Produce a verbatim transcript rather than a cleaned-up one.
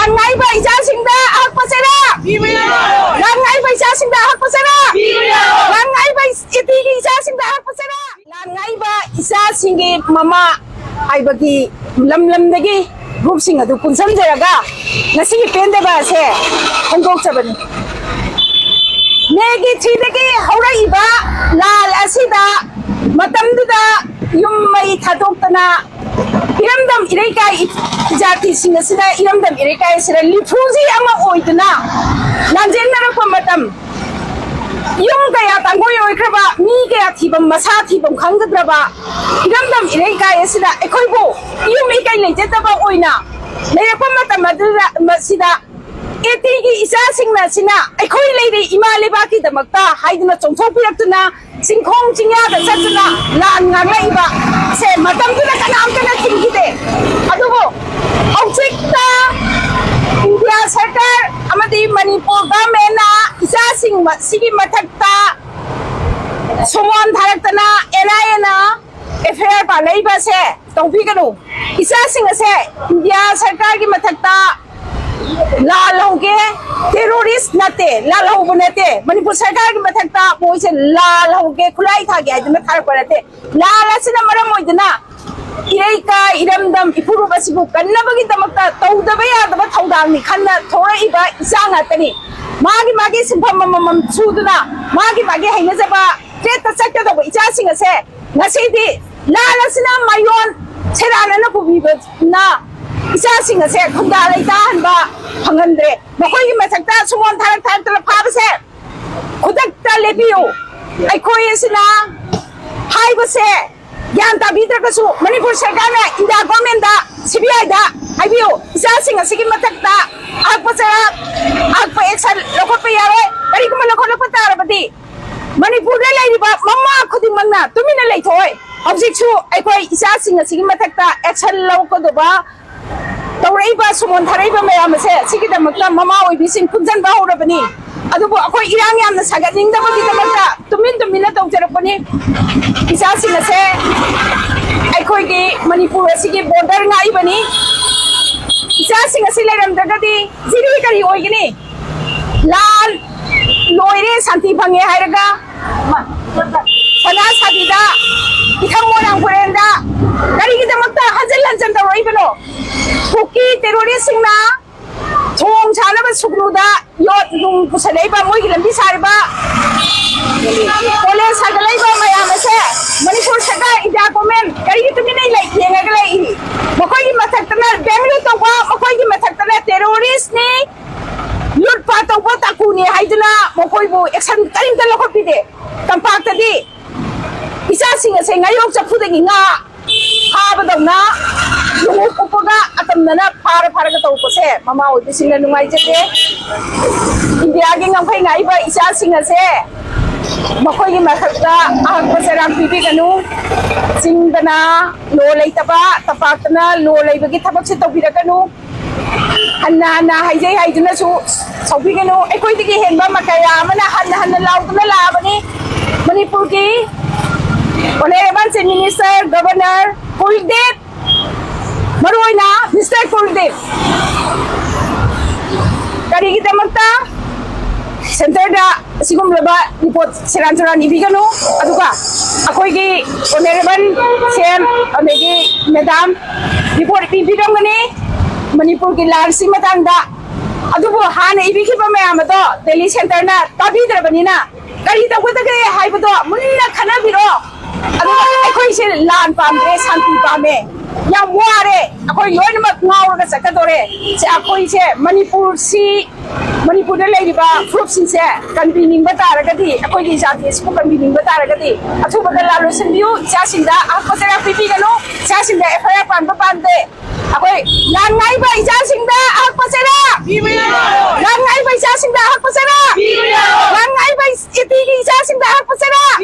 ꯂꯥꯟ ꯉꯥꯏꯕ ꯏꯆꯥꯁꯤꯡꯗ ꯑꯍꯛꯄ ꯆꯩꯔꯥ! ꯂꯥꯟ ꯉꯥꯏꯕ ꯏꯆꯥꯁꯤꯡꯗ ꯑꯍꯛꯄ ꯆꯩꯔꯥ! ꯂꯥꯟ ꯉꯥꯏꯕ ꯏꯇꯤꯒꯤ ꯏꯆꯥꯁꯤꯡꯗ ꯑꯍꯛꯄ ꯆꯩꯔꯥ! ꯂꯥꯟ ꯉꯥꯏꯕ ꯏꯆꯥꯁꯤꯡꯒꯤ ꯃꯃꯥ ꯍꯥꯏꯕꯒꯤ ꯂꯝ ꯂꯝꯗꯒꯤ ꯒ꯭ꯔꯨꯞꯁꯤꯡ ꯑꯗꯨ ꯄꯨꯟꯁꯤꯟꯖꯔꯒ ꯉꯁꯤꯒꯤ ꯄꯦꯟꯗꯕ ꯑꯁꯦ ꯐꯣꯡꯗꯣꯛꯆꯕꯅꯤ꯫ ꯃꯦꯒꯤ ꯊ꯭ꯔꯤꯗꯒꯤ ꯍꯧꯔꯛꯏꯕ ꯂꯥꯜ ꯑꯁꯤꯗ ꯃꯇꯝꯗꯨꯗ ꯌꯨꯝ ꯃꯩ ꯊꯥꯗꯣꯛꯇꯅ ꯏꯔꯝꯗꯝ ꯏꯔꯩꯀꯥꯏ ꯖꯥꯇꯤꯁꯤꯡ ꯑꯁꯤꯅ ꯏꯔꯝꯗꯝ ꯏꯔꯩꯀꯥꯏ ꯑꯁꯤꯗ ꯔꯤꯐ꯭ꯌꯨꯖꯤ ꯑꯃ ꯑꯣꯏꯗꯨꯅ ꯂꯥꯟꯖꯦꯟꯅꯔꯛꯄ ꯃꯇꯝ, ꯌꯨꯝ ꯀꯌꯥ ꯇꯥꯡꯒꯣꯏ ꯑꯣꯏꯈ꯭ꯔꯕ, ꯃꯤ ꯀꯌꯥ ꯊꯤꯐꯝ, ꯃꯁꯥ ꯊꯤꯐꯝ ꯈꯪꯒꯗ꯭ꯔꯕ ꯏꯔꯝꯗꯝ ꯏꯔꯩꯀꯥꯏ ꯑꯁꯤꯗ ꯑꯩꯈꯣꯏꯕꯨ ꯌꯨꯝ ꯏꯀꯩ ꯂꯩꯖꯗꯕ ꯑꯣꯏꯅ ꯂꯩꯔꯛꯄ ꯃꯇꯝ ꯑꯗꯨꯗ, ꯃꯁꯤꯗ ꯑꯦꯇꯤꯒꯤ ꯏꯆꯥꯁꯤꯡꯅ ꯑꯁꯤꯅ ꯑꯩꯈꯣꯏ ꯂꯩꯔꯤ ꯏꯃꯥ ꯂꯩꯕꯥꯛꯀꯤꯗꯃꯛꯇ ꯍꯥꯏꯗꯨꯅ ꯆꯣꯡꯊꯣꯛꯄꯤꯔꯛꯇꯨꯅ ꯆꯤꯡꯈꯣꯡ ꯆꯤꯡꯌꯥꯗ ꯆꯠꯇꯨꯅ ꯂꯥꯟ ꯉꯥꯡꯂꯛꯏꯕ ꯁꯦ ꯃꯇꯝꯗꯨꯗ ꯀꯅꯥꯝꯇꯅ ꯊꯤꯡꯈꯤꯗꯦ꯫ ꯑꯗꯨꯕꯨ ꯍꯧꯖꯤꯛꯇ ꯏꯟꯗꯤꯌꯥ ꯁꯔꯀꯥꯔ ꯑꯃꯗꯤ ꯃꯅꯤꯄꯨꯔ ꯒꯚꯔꯟꯃꯦꯟꯅ ꯏꯆꯥꯁꯤꯡ ꯑꯁꯤꯒꯤ ꯃꯊꯛꯇ ꯁꯨꯃꯣꯟ ꯊꯥꯔꯛꯇꯅ ꯑꯦꯟ ꯑꯥꯏ ꯑꯦꯅ ꯑꯦꯐ ꯑꯥꯏ ꯑꯥꯔ ꯄꯥꯜꯂꯛꯏꯕꯁꯦ ꯇꯧꯕꯤꯒꯅꯨ꯫ ꯏꯆꯥꯁꯤꯡ ꯑꯁꯦ ꯏꯟꯗꯤꯌꯥ ꯁꯔꯀꯥꯔꯒꯤ ꯃꯊꯛꯇ ꯂꯥꯜꯍꯧꯒꯦ, ꯇꯦꯔꯣꯔꯤꯁ ꯅꯠꯇꯦ, ꯂꯥꯜꯍꯧꯕ ꯅꯠꯇꯦ, ꯃꯅꯤꯄꯨꯔ ꯁꯔꯀꯥꯔꯒꯤ ꯃꯊꯛꯇ ꯃꯣꯏꯁꯦ ꯂꯥꯜꯍꯧꯒꯦ, ꯈꯨꯠꯂꯥꯏ ꯊꯥꯒꯦ ꯍꯥꯏꯗꯨꯅ ꯊꯥꯔꯛꯄ ꯅꯠꯇꯦ꯫ ꯂꯥꯜ ꯑꯁꯤꯅ ꯃꯔꯝ ꯑꯣꯏꯗꯨꯅ ꯏꯔꯩꯀꯥꯏ ꯏꯔꯝꯗꯝ ꯏꯄꯨꯔꯨꯞ ꯑꯁꯤꯕꯨ ꯀꯟꯅꯕꯒꯤꯗꯃꯛꯇ ꯇꯧꯗꯕ ꯌꯥꯗꯕ ꯊꯧꯗꯥꯡꯅꯤ ꯈꯟꯅ ꯊꯣꯛꯂꯛꯏꯕ ꯏꯆꯥ ꯉꯥꯛꯇꯅꯤ꯫ ꯃꯥꯒꯤ ꯃꯥꯒꯤ ꯁꯤꯟꯐꯝ ꯑꯃꯃꯝ ꯁꯨꯗꯨꯅ ꯃꯥꯒꯤ ꯃꯥꯒꯤ ꯍꯩꯅꯖꯕ ꯇ꯭ꯔꯦꯠꯇ ꯆꯠꯀꯗꯧꯕ ꯏꯆꯥꯁꯤꯡ ꯑꯁꯦ ꯉꯁꯤꯗꯤ ꯂꯥꯜ ꯑꯁꯤꯅ ꯃꯌꯣꯟ ꯁꯦꯔꯥꯟꯅꯅ ꯄꯨꯕꯤꯕꯅ ꯏꯆꯥꯁꯤꯡ ꯑꯁꯦ ꯈꯨꯟꯗꯥ ꯂꯩꯇꯥꯍꯟꯕ ꯐꯪꯍꯟꯗ꯭ꯔꯦ꯫ ꯃꯈꯣꯏꯒꯤ ꯃꯊꯛꯇ ꯁꯨꯃꯣꯟ ꯊꯥꯔꯛ ꯊꯥꯔꯛꯇꯅ ꯐꯥꯕꯁꯦ ꯈꯨꯗꯛꯇ ꯂꯦꯞꯄꯤꯌꯨ꯫ ꯑꯩꯈꯣꯏ ꯑꯁꯤꯅ ꯍꯥꯏꯕꯁꯦ ꯒ꯭ꯌꯥꯟ ꯇꯥꯕꯤꯗ꯭ꯔꯒꯁꯨ ꯃꯅꯤꯄꯨꯔ ꯁꯔꯀꯥꯔꯅ ꯏꯟꯗꯤꯌꯥ ꯒꯣꯔꯃꯦꯟꯗ, ꯁꯤ ꯕꯤ ꯑꯥꯏꯗ ꯍꯥꯏꯕꯤꯌꯨ, ꯏꯆꯥꯁꯤꯡ ꯑꯁꯤꯒꯤ ꯃꯊꯛꯇ ꯑꯍꯛꯄ ꯆꯩꯔꯥꯛ, ꯑꯍꯛꯄ ꯑꯦꯛꯁꯟ ꯂꯧꯈꯠꯄ ꯌꯥꯔꯣꯏ꯫ ꯀꯔꯤꯒꯨꯝꯕ ꯂꯧꯈꯠꯂꯛꯄ ꯇꯥꯔꯕꯗꯤ ꯃꯅꯤꯄꯨꯔꯗ ꯂꯩꯔꯤꯕ ꯃꯃꯥ ꯈꯨꯗꯤꯡꯃꯛꯅ ꯇꯨꯃꯤꯟꯅ ꯂꯩꯊꯣꯛꯑꯣꯏ꯫ ꯍꯧꯖꯤꯛꯁꯨ ꯑꯩꯈꯣꯏ ꯏꯆꯥꯁꯤꯡ ꯑꯁꯤꯒꯤ ꯃꯊꯛꯇ ꯑꯦꯛꯁꯟ ꯂꯧꯒꯗꯧꯕ ꯇꯧꯔꯛꯏꯕ, ꯁꯨꯃꯣꯟ ꯊꯥꯔꯛꯏꯕ ꯃꯌꯥꯝ ꯑꯁꯦ ꯁꯤꯒꯤꯗꯃꯛꯇ ꯃꯃꯥ ꯑꯣꯏꯕꯤꯁꯤꯡ ꯄꯨꯟꯁꯤꯟꯕ ꯍꯧꯔꯕꯅꯤ꯫ ꯑꯗꯨꯕꯨ ꯑꯩꯈꯣꯏ ꯏꯔꯥꯡ ꯌꯥꯝꯅ ꯁꯥꯒꯠꯅꯤꯡꯗꯕꯒꯤꯗꯃꯛꯇ ꯇꯨꯃꯤꯟ ꯇꯨꯃꯤꯟꯅ ꯇꯧꯖꯔꯛꯄꯅꯤ꯫ ꯏꯆꯥꯁꯤꯡ ꯑꯁꯦ ꯑꯩꯈꯣꯏꯒꯤ ꯃꯅꯤꯄꯨꯔ ꯑꯁꯤꯒꯤ ꯕꯣꯔꯗꯔ ꯉꯥꯛꯏꯕꯅꯤ꯫ ꯏꯆꯥꯁꯤꯡ ꯑꯁꯤ ꯂꯩꯔꯝꯗ꯭ꯔꯒꯗꯤ ꯖꯤꯔꯤ ꯀꯔꯤ ꯑꯣꯏꯒꯅꯤ? ꯂꯥꯟ ꯂꯣꯏꯔꯦ, ꯁꯥꯟꯇꯤ ꯐꯪꯉꯦ ꯍꯥꯏꯔꯒ ꯁꯅꯥ ꯁꯥꯕꯤꯗ, ꯏꯊꯪ ꯃꯣꯏꯔꯥꯡ ꯄꯨꯔꯦꯟꯗ ꯀꯔꯤꯒꯤꯗꯃꯛꯇ ꯍꯟꯖꯤꯟ ꯍꯟꯖꯤꯟ ꯇꯧꯔꯛꯏꯕꯅꯣ? ꯀꯨꯀꯤ ꯇꯦꯔꯣꯔꯤꯁꯁꯤꯡꯅ ꯊꯣꯡ ꯁꯥꯅꯕ ꯁꯨꯒꯅꯨꯗ ꯌꯣꯠ ꯅꯨꯡ ꯄꯨꯁꯜꯂꯛꯏꯕ, ꯃꯣꯏꯒꯤ ꯂꯝꯕꯤ ꯁꯥꯔꯤꯕ, ꯀꯣꯂꯦꯖ ꯁꯥꯒꯠꯂꯛꯏꯕ ꯃꯌꯥꯝ ꯑꯁꯦ ꯃꯅꯤꯄꯨꯔ ꯁꯔꯀꯥꯔ, ꯏꯟꯗꯤꯌꯥ ꯒꯣꯔꯃꯦꯟ ꯀꯔꯤꯒꯤ ꯇꯨꯃꯤꯟꯅ ꯂꯩ, ꯌꯦꯡꯉꯒ ꯂꯩꯔꯤ? ꯃꯈꯣꯏꯒꯤ ꯃꯊꯛꯇꯅ ꯕꯦꯡꯂꯨ ꯇꯧꯕ, ꯃꯈꯣꯏꯒꯤ ꯃꯊꯛꯇꯅ ꯇꯦꯔꯣꯔꯤꯁꯅꯤ, ꯂꯨꯠꯄ ꯇꯧꯕ ꯇꯥꯀꯨꯅꯤ ꯍꯥꯏꯗꯨꯅ ꯃꯈꯣꯏꯕꯨ ꯑꯦꯛꯁꯟ ꯀꯔꯤꯝꯇ ꯂꯧꯈꯠꯄꯤꯗꯦ꯫ ꯇꯝꯄꯥꯛꯇꯗꯤ ꯏꯆꯥꯁꯤꯡ ꯑꯁꯦ ꯉꯥꯌꯣꯛ ꯆꯐꯨꯗꯒꯤ ꯉꯥ ꯐꯥꯕꯗꯧꯅ ꯂꯨꯍꯣꯡ ꯀꯨꯞꯄꯒ ꯑꯇꯝꯅꯅ ꯐꯥꯔ ꯐꯥꯔꯒ ꯇꯧꯔꯛꯄꯁꯦ ꯃꯃꯥ ꯑꯣꯏꯕꯁꯤꯡꯅ ꯅꯨꯡꯉꯥꯏꯖꯗꯦ꯫ ꯏꯟꯗꯤꯌꯥꯒꯤ ꯉꯝꯈꯩ ꯉꯥꯛꯏꯕ ꯏꯆꯥꯁꯤꯡ ꯑꯁꯦ ꯃꯈꯣꯏꯒꯤ ꯃꯊꯛꯇ ꯑꯍꯛꯄ ꯆꯩꯔꯥꯛ ꯄꯤꯕꯤꯒꯅꯨ꯫ ꯆꯤꯡꯗꯅ ꯂꯣ ꯂꯩꯇꯕ, ꯇꯝꯄꯥꯛꯇꯅ ꯂꯣ ꯂꯩꯕꯒꯤ ꯊꯕꯛꯁꯦ ꯇꯧꯕꯤꯔꯛꯀꯅꯨ꯫ ꯍꯟꯅ ꯍꯟꯅ ꯍꯥꯏꯖꯩ ꯍꯥꯏꯗꯨꯅꯁꯨ ꯁꯧꯕꯤꯒꯅꯨ꯫ ꯑꯩꯈꯣꯏꯗꯒꯤ ꯍꯦꯟꯕ ꯃ-, ꯀꯌꯥ ꯑꯃꯅ ꯍꯟꯅ ꯍꯟꯅ ꯂꯥꯎꯗꯨꯅ ꯂꯥꯛꯑꯕꯅꯤ꯫ ꯃꯅꯤꯄꯨꯔꯒꯤ Honourable Chief Minister, Governor, ꯀꯨꯜꯗꯤꯞ, ꯃꯔꯨꯑꯣꯏꯅ Mister ꯀꯨꯜꯗꯤꯞ, ꯀꯔꯤꯒꯤꯗꯃꯛꯇ ꯁꯦꯟꯇꯔꯗ ꯑꯁꯤꯒꯨꯝꯂꯕ ꯔꯤꯄꯣꯔꯠ ꯁꯦꯔꯥꯟ ꯇꯨꯔꯥꯟ ꯏꯕꯤꯒꯅꯨ꯫ ꯑꯗꯨꯒ ꯑꯩꯈꯣꯏꯒꯤ Honourable ꯁꯤ ꯑꯦꯝ ꯑꯗꯒꯤ ꯃꯦꯗꯥꯝ ꯔꯤꯄꯣꯔꯠ ꯄꯤꯕꯤꯔꯝꯒꯅꯤ꯫ ꯃꯅꯤꯄꯨꯔꯒꯤ ꯂꯥꯟꯁꯤ ꯃꯇꯥꯡꯗ꯫ ꯑꯗꯨꯕꯨ ꯍꯥꯟꯅ ꯏꯕꯤꯈꯤꯕ ꯃꯌꯥꯝ ꯑꯗꯣ ꯗꯦꯜꯂꯤ ꯁꯦꯟꯇꯔꯅ ꯇꯥꯕꯤꯗ꯭ꯔꯕꯅꯤꯅ ꯀꯔꯤ ꯇꯧꯒꯗꯒꯦ ꯍꯥꯏꯕꯗꯣ ꯃꯨꯟꯅ ꯈꯟꯅꯕꯤꯔꯣ꯫ ꯑꯗꯨꯒ ꯑꯩꯈꯣꯏꯁꯦ ꯂꯥꯟ ꯄꯥꯝꯗ꯭ꯔꯦ, ꯁꯥꯟꯇꯤ ꯄꯥꯝꯃꯦ꯫ ꯌꯥꯝ ꯋꯥꯔꯦ꯫ ꯑꯩꯈꯣꯏ ꯂꯣꯏꯅꯃꯛ ꯉꯥꯎꯔꯒ ꯆꯠꯀꯗꯣꯔꯦ꯫ ꯁꯦ, ꯑꯩꯈꯣꯏꯁꯦ ꯃꯅꯤꯄꯨꯔꯁꯤ, ꯃꯅꯤꯄꯨꯔꯗ ꯂꯩꯔꯤꯕ ꯐꯨꯔꯨꯞꯁꯤꯡꯁꯦ ꯀꯟꯕꯤꯅꯤꯡꯕ ꯇꯥꯔꯒꯗꯤ, ꯑꯩꯈꯣꯏꯒꯤ ꯖꯥꯇꯤ ꯑꯁꯤꯕꯨ ꯀꯟꯕꯤꯅꯤꯡꯕ ꯇꯥꯔꯒꯗꯤ ꯑꯊꯨꯕꯗ ꯂꯥꯜ ꯂꯣꯏꯁꯤꯟꯕꯤꯌꯨ꯫ ꯏꯆꯥꯁꯤꯡꯗ ꯑꯍꯛꯄ ꯆꯩꯔꯥꯛ ꯄꯤꯕꯤꯒꯅꯨ꯫ ꯏꯆꯥꯁꯤꯡꯗ ꯑꯦꯐ ꯑꯥꯏ ꯑꯥꯔ ꯄꯥꯟꯕ ꯄꯥꯝꯗꯦ꯫ ꯑꯩꯈꯣꯏ ꯂꯥꯟ ꯉꯥꯏꯕ ꯏꯆꯥꯁꯤꯡꯗ ꯑꯍꯛꯄ ꯆꯩꯔꯥꯛ! ꯂꯥꯟ ꯉꯥꯏꯕ ꯏꯆꯥꯁꯤꯡꯗ ꯑꯍꯛꯄ ꯆꯩꯔꯥꯛ! ꯂꯥꯟ ꯉꯥꯏꯕ ꯏꯇꯤꯒꯤ ꯏꯆꯥꯁꯤꯡꯗ ꯑꯍꯛꯄ ꯆꯩꯔꯥꯛ!